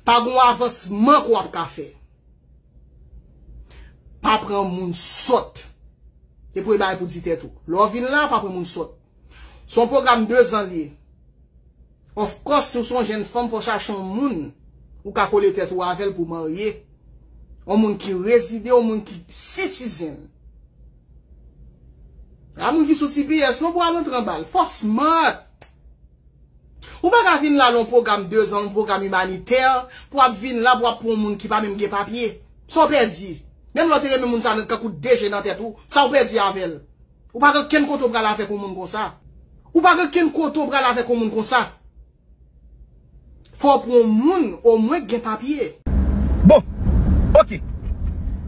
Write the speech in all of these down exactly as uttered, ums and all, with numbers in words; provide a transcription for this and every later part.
Pa gen yon avansman ke w ap ka fè. Pa pran moun sòt. E premye bagay pou di tèt ou. Lè w vin la, pa pran moun sòt. Se yon pwogram de zan li ye. Of course, si w se yon jèn fanm, fò w chache yon moun ou ka kole tèt ou avè l pou w marye. Yon moun ki rezide, yon moun ki citizen. Pa moun ki sou T P S, non, pou al antre anba l. Fò w smart. Ou pa ka vin la nan yon pwogram de zan, yon pwogram imanitè, pou w ap vin la, pou w ap pran yon moun ki pa menm gen papye. Sa w pèdi? Menm lè w te renmen moun sa nan kankou de je nan tèt ou, sa w pèdi avè l? Ou pa gen okenn kote w pral avèk yon moun konsa. Ou pa gen okenn kote w pral avèk yon moun konsa. Fò w pran yon moun, omwen, ki gen papye. Bon, ok.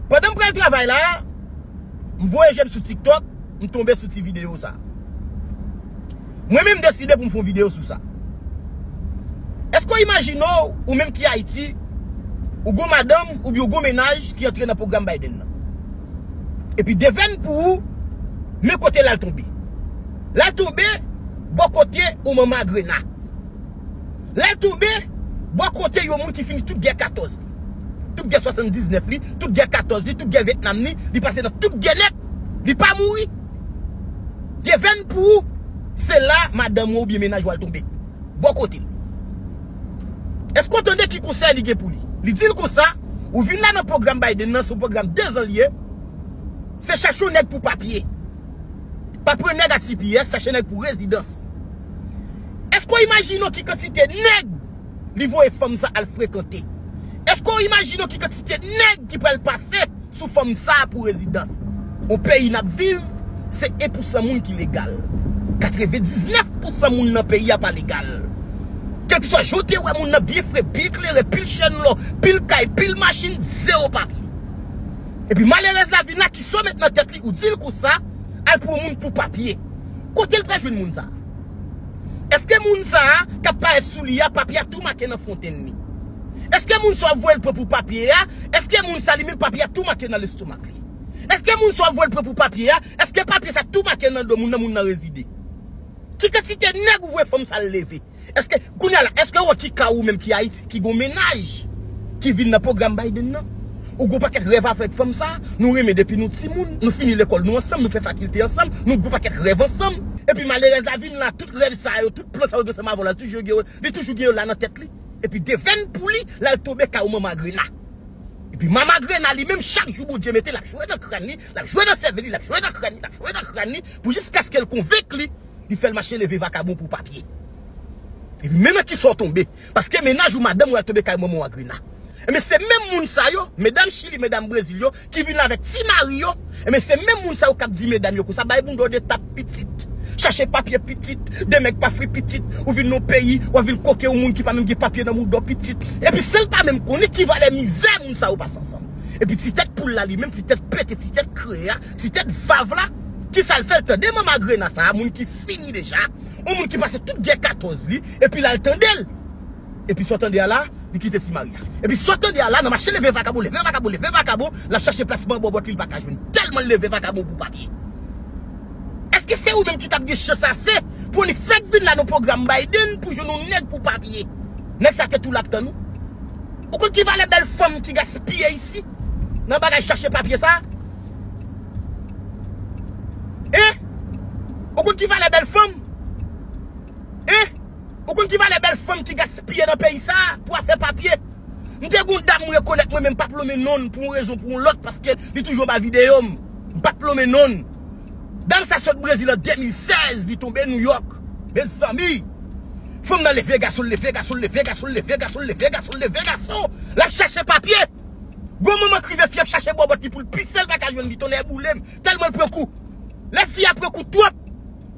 Pandan m pral travay la, m voye je m sou TikTok, m tonbe sou ti videyo sa. Mwen menm, m deside pou m fè yon videyo sou sa. Èske w imajine w, ou menm ki Ayiti, ou gon madanm oubyen ou gon mennaj ki antre nan pwogram Biden nan? Epi devèn pou ou, men kote l al tonbe. L al tonbe bò kote yon manman agrena. L al tonbe bò kote yon moun ki fini tout gè katòz li, tout gè swasanndiznèf li, tout gè katòz li, tout gè Vyetnam li, li pase nan tout gè nèt, li pa mouri. Devèn pou ou, se la madanm ou oubyen mennaj ou al tonbe. Bò kote l. Èske w tande ki konsèy li gen pou li? Li di l konsa, ou vin la nan pwogram Biden nan, se yon pwogram de zan li ye. Se chache yon nèg pou papye. Pa pran nèg a T P S, chache nèg pou rezidans. Èske w imajine w ki kantite nèg li voye fanm sa al frekante? Èske w imajine w ki kantite nèg ki pral pase sou fanm sa pou rezidans? On peyi n ap viv, se en pousan moun ki legal. Katrevendiznèf pousan moun nan peyi a pa legal. Kèlkeswa jan w te wè moun nan byen fre, byen klere, pil chèn lò, pil kay, pil machin, zewo papye. Epi malerèz la vin la, ki sa w met nan tèt li, ou di l konsa, al pran moun pou papye. Kote l pral jwenn moun sa? Èske moun sa a k ap parèt sou li a, papye a tou make nan fontenn li? Èske moun sa w ap voye l pran pou papye a, èske moun sa li menm papye a tou make nan lestomak li? Èske moun sa w ap voye l pran pou papye a, èske papye sa tou make nan do moun nan, moun nan rezide? Ki kantite nèg ou voye fanm sa l leve? Èske, kounye a la, èske w wè ki ka ou menm ki Ayiti, ki gon mennaj, ki vin nan pwogram Biden nan? Ou gon pakèt rèv avèk fanm sa, nou renmen depi nou timoun, nou fini lekòl nou ansanm, nou fè fakilte ansanm, nou gon pakèt rèv ansanm. Epi malerèz la vin la, tout rèv sa yo, tout plan sa yo gen ansanm avè w la, li toujou gen yo, li toujou gen yo la nan tèt li. Epi devèn pou li, l al tonbe kay yon manman agrena. Epi manman agrena li menm, chak jou Bondye mete, l ap jwe nan kràn li, l ap jwe nan sèvèl li, l ap jwe nan kràn li, l ap jwe nan kràn li, pou jiskaske l konvenk li, li fè l mache leve vakabon pou papye. Epi men nan kisa w tonbe. Paske mennaj ou madanm ou al tonbe kay manman w agrena. Ebyen se menm moun sa yo, medam Chili, medam Brezil yo, ki vin avèk ti mari yo, ebyen se menm moun sa yo k ap di medam yo konsa, bay bounda w de tap pitit, chache papye pitit, de nèg pa fri pitit, ou vin nan yon peyi, w ap vin koke yon moun ki pa menm gen papye nan bounda w pitit. Epi san l pa menm konnen ki valè mizè moun sa yo pase ansanm. Epi ti tèt poul la li menm, ti tèt pete, ti tèt kre a, ti tèt vav la, kisa l fè? L tande manman agrena sa a, moun ki fini deja, yon moun ki pase tout gè katòz li, epi l al tande l. Epi sa w tande a la, li kite ti mari a. Epi sa w tande a la, nan mache leve vakabon, leve vakabon, leve vakabon, l ap chache plasman bòbòt li, li pa ka jwenn. Tèlman l leve vakabon pou papye. Èske se ou menm ki t ap gen chans ase pou annik fèk vin la nan pwogram Biden pou jwenn yon nèg pou papye? Nèg sa tèt ou l ap tann ou. Ou konn ki valè bèl fanm ki gaspiye isi nan bagay chache papye sa? Hein? Ou konn ki valè bèl fanm? Hein? Ou konn ki valè bèl fanm ki gaspiye nan peyi sa pou afè papye? M te gon dam m rekonèt mwen, men m p ap lonmen non l pou yon rezon, pou yon lòt, paske li toujou anba videyo m. M p ap lonmen non l. Dam sa sot Brezil an de mil sèz, li tonbe Nouyòk. Mezanmi! Fanm nan leve gason, leve gason, leve gason, leve gason, leve gason, leve gason. L ap chache papye. Gon moman k rive fi ap chache bòbòt li pou l pise, l pa ka jwenn li, tonnè boule m. Tèlman l pran kou. Lè fi a pran kou twòp,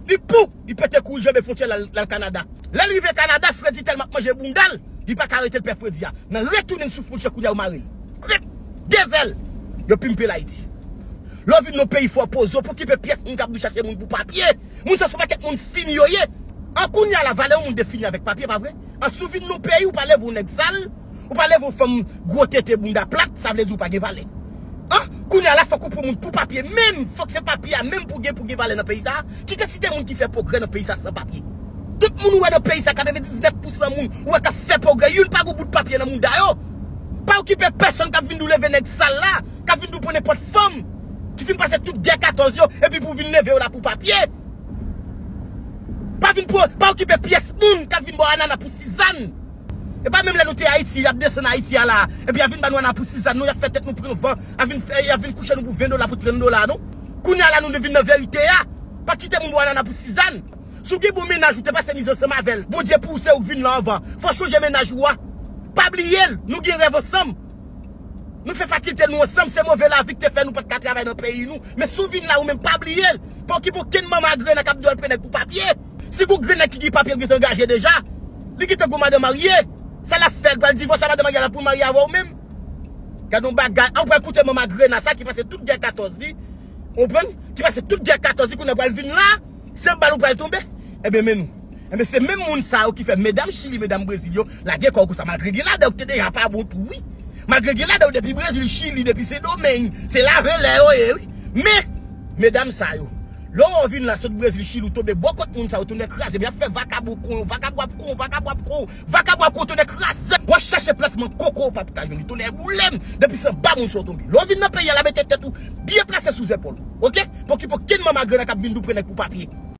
li pou, li pete kou, li janbe fwontyè l al, l al Kanada. Lè l rive Kanada, fredi tèlman ap manje bounda l, li pa ka rete, l pè fredi a. Nan retounen l sou fwontyè kounye a yo mare l. Krèp! De zèl! Yo pimpe l Ayiti. Lè w vin nan peyi fò w poze w, pa okipe pyès moun k ap di w chache moun pou papye. Moun sa se yon pakèt moun fini yo ye. An kounye a la, valè yon moun defini avèk papye, pa vre? An si w vin nan peyi, ou pa leve yon nèg sal, ou pa leve yon fanm gwo tete bounda plat, sa vle di ou pa gen valè. An kounye a la, fòk ou pran moun pou papye menm, fòk se papye a menm pou gen, pou gen valè nan peyi sa a. Ki kantite moun ki fè pwogrè nan peyi sa a san papye? Tout moun ou wè nan peyi sa, katrevendiznèf pousan moun ou wè k ap fè pwogrè, youn pa gen bout papye nan mouda yo. Pa okipe pèsonn k ap vin di w leve nèg sal la, k ap vin di w pran nenpòt fanm, ki fin pase tout gè katòz yo, epi pou w vin leve yo la pou papye. Pa vin pran, pa okipe pyès moun k ap vin ba w anana pou sizann. E pa menm lè nou te Ayiti, y ap desann Ayiti a la, epi y ap vin ba nou anana pou sizann, nou y ap fè tèt nou pran van, y ap vin fè, y ap vin kouche nou pou ven dola, pou trant dola, non. Kounye a la, nou vin nan verite a. Pa kite moun ba w anana pou sizann. Si w gen bon mennaj, ou te pase mizè ansanm avè l. Bondye pou ou, se ou k vin la anvan. Fò w chonje mennaj ou a. Pa bliye l, nou gen rèv ansanm. Nou fè fakilte nou ansanm, se move lavi k te fè nou pa t ka travay nan peyi nou. Men si w vin la, ou menm pa bliye l. Pa okipe okenn manman grena k ap di w al pran nèg pou papye. Si gon grena ki gen papye, l gentan angaje deja. Li gentan gon madanm marye. Sa l ap fè, l pral divòse a madanm marye la pou l marye avè w menm. Gade yon bagay, a ou pral koute manman grena sa ki pase tout gè katòz li. Ou konprann? Ki pase tout gè katòz li, kounye a pral vin la, se anba l ou pral tonbe. Ebyen, men nou. Ebyen, se menm moun sa yo ki fè medam Chili, medam Brezil yo, lage kò yo konsa, malgre gen ladan yo ki te deja pa bon tou, wi. Malgre gen ladan yo depi Brezil, Chili, depi Sendomeng, se lave lè yo ye, wi. Men, medam sa yo, lè w vin la sot Brezil, Chili, ou tonbe bò kot moun sa yo, tounen kraze, men y ap fè vakabon kon yo, vakabon ap kon, vakabon ap kon, vakabon ap kon, tounen kraze. W ap chache plasman koko, w p ap ka jwenn li, tounen boule m, depi se anba moun sa yo tonbe. Lè w vin nan peyi a, la mete tèt ou byen plase sou zepòl ou, oke? Pa okipe okenn manman grena k ap vin di w pran nèg pou papye.